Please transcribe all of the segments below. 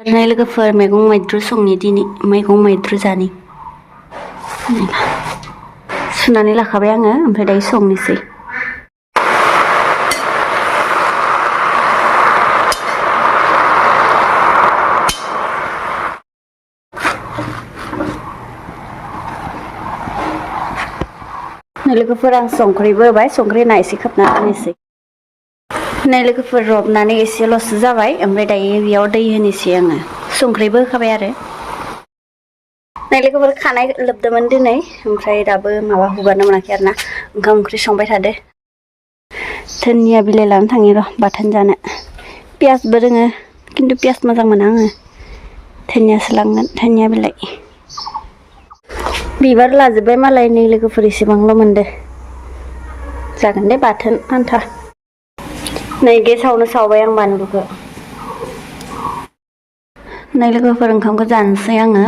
Nay लोगोफोर मैगं मैद्रु संनि दिनै मैगं मैद्रु जानि सुनानै लाखाबाय आङो ओमफ्राय दायो संनोसै नै लोगोफोर आं संख्रिबो होबाय संख्रि होना एसे खोबना दोननोसै नै लोगोफोर रबनानै एसेल'सो जाबाय ओमफ्राय दायो बेयाव दै होनोसै आङो संख्रिबो होखाबाय आरो नै लोगोफोर खानाय लोबदोंमोन दिनै ओमफ्राय दाबो माबा हुगारनो मोनाखै आरोना ओंखाम ओंख्रि संबाय थादो धनिया बिलाइ लाना थाङो र' बाथोन जानो पियासबो दोङो खिन्थु पियास मोजां मोना आङो धनियासो लांगोन धनिया बिलाइ बिबार लाजोब्बाय मालाय नै लोगोफोर एसेबांल' मोनदो जागोन दे बाथोन आन्था नै गेसावनो सावबाय आं बानलुखौ नै लोगोफोर ओंखामखौ जानोसै आङो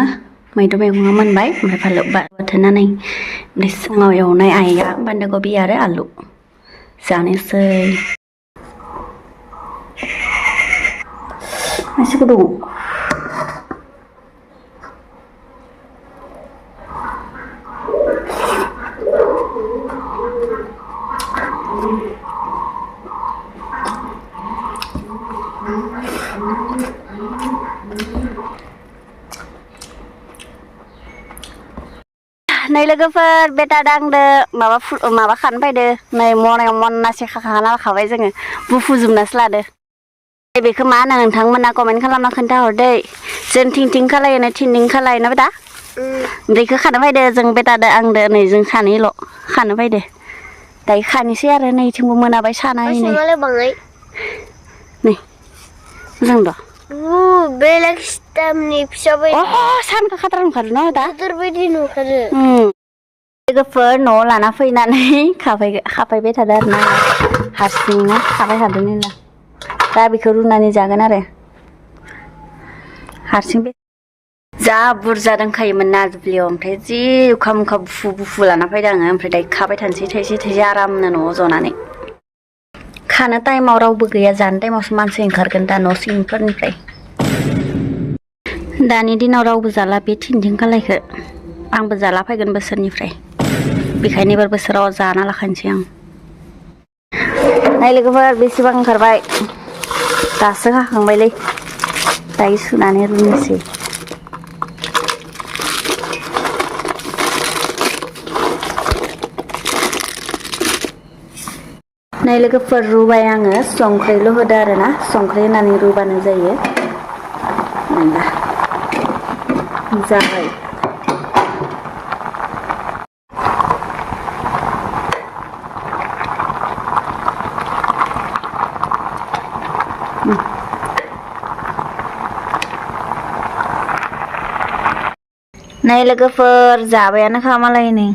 मैद्रु मैगङा मोनबाय ओमफ्राय फालौ बाथोना नै ओमफ्राय सिङाव एवनाय आइया बान्दा कबि आरो आलु जानोसै एसे गुदुं नै लोगोफोर बेटा दांदो माबा खानो फैदो नै मनायाव मनासे खाखाना लाखाबाय जोङो बुफुजोबनासो लादो बेखौ मा होनो नोंथांमोना कमेन्ट खालामना खोन्थाहरदै जों थिं खालायोनो थिं खालायोना बेटा बेखौ खानो फैदो जों बेटादो आंदो नै जों सानैल' खानो फैदो दायो खानोसै आरो नैथिंबो मोनाबाय सानाय नै मोजां द' बेलेग स्टेमनि फिसा बायदि सानखौ खाथार नुखादों ना दा गिदिर बायदि नुखादो लोगोफोर न'आव लाना फैनानै खाफायबाय थादों आरो ना हारसिंनो खाबाय थादों निला दा बेखौ रुनानै जागोन आरो हारसिं जा बुरजा दंखायोमोन ना दुब्लियाव ओमफ्राय जि उखा मुखा बुफु लाना फैदों आङो ओमफ्राय दायो खाबाय थानोसै थाइसे आरामनो न'आव जनानै खानो टाइमाव रावबो गैया जानो टाइमावसो मानसि ओंखारगोन दा न' सिंफोरनिफ्राय दानि दिनाव रावबो जाला बे थिं खालायखो आंबो जाला फैगोन बोसोरनिफ्राय बेखायनो एबार बोसोराव जाना लाखानोसै आं नाय लोगोफोर बेसेबां ओंखारबाय दासो हाखांबायलै दायो सुनानै रुनोसै नै लोगोफोर रुबाय आङो संख्रिल' होदो आरो ना संख्रि होनानै रुबानो जायो नंदा जाबाय नै लोगोफोर जाबायानो खा मालाय नै